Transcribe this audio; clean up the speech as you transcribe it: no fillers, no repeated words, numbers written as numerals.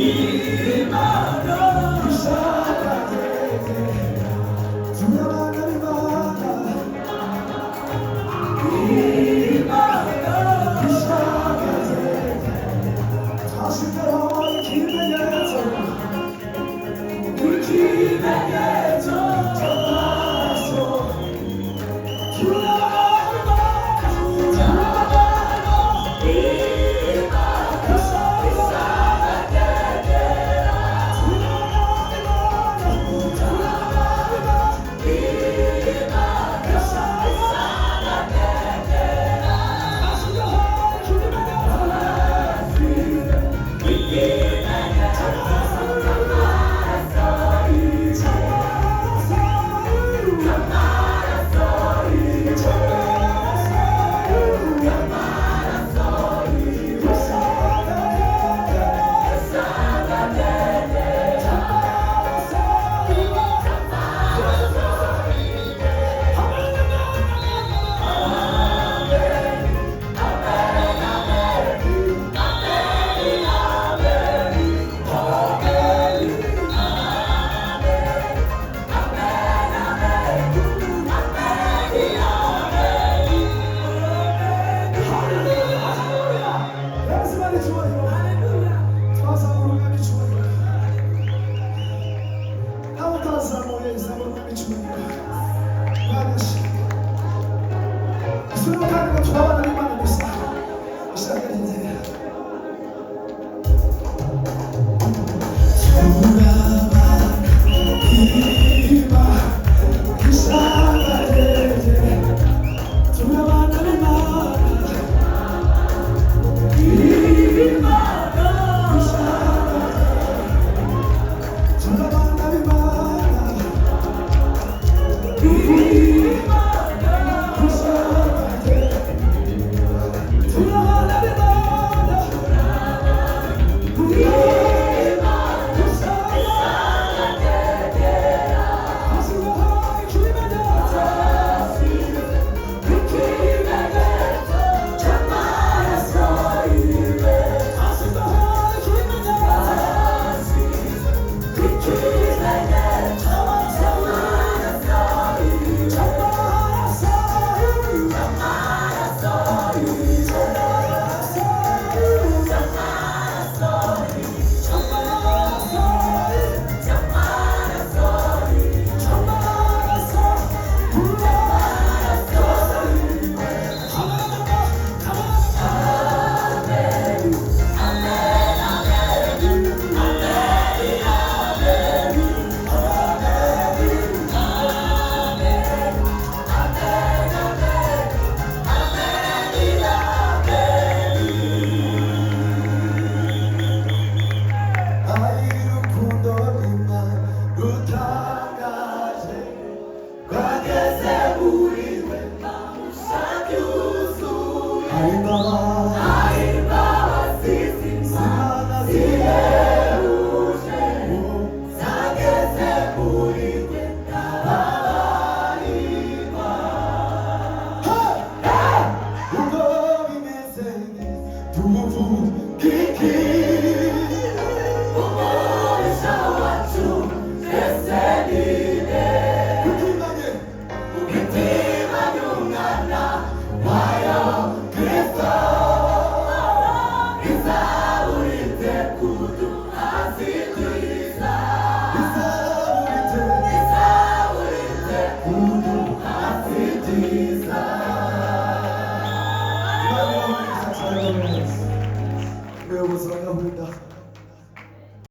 Imana ishaka turabana b'Imana. Imana ishaka twasigaho ikimenyetso, ikimenyetso cy'amaraso. Turabana, turabana Imana ishaka. Turabana, turabana Imana ishaka. Twasigaho ikimenyetso nawe utazamuye izamura Umwami icyubahiro. Imana ishimwe. Isubire kandi ngo turabana n'Imana gusa ishaka ryera. Turabana Imana ishaka ryera, turabana n'Imana. Imana ishaka, turabana b'Imana. Imana ishaka, turabana b'Imana. Imana ishaka, hasigaho ikimenyetso, ikimenyetso cy'amaraso. Hasigaho ikimenyetso, ikimenyetso cy'amaraso, cy'amaraso, cy'amaraso, cy'amaraso, cy'amaraso, cy'amaraso. Ari urukundo rw'Imana rutangaje rwageze muri we hari imbabazi z'Imana zihebuje zageze muri we ndababarima. Ubwo bimeze tuvuga iki? Umugisha wacu twese ni nde? Kutimanye Imitima y'umwana wayo Kristo izaburitse kuduhaziriza, izaburitse izaburitse kuduhaziriza. Umuyobozi wa gahunda.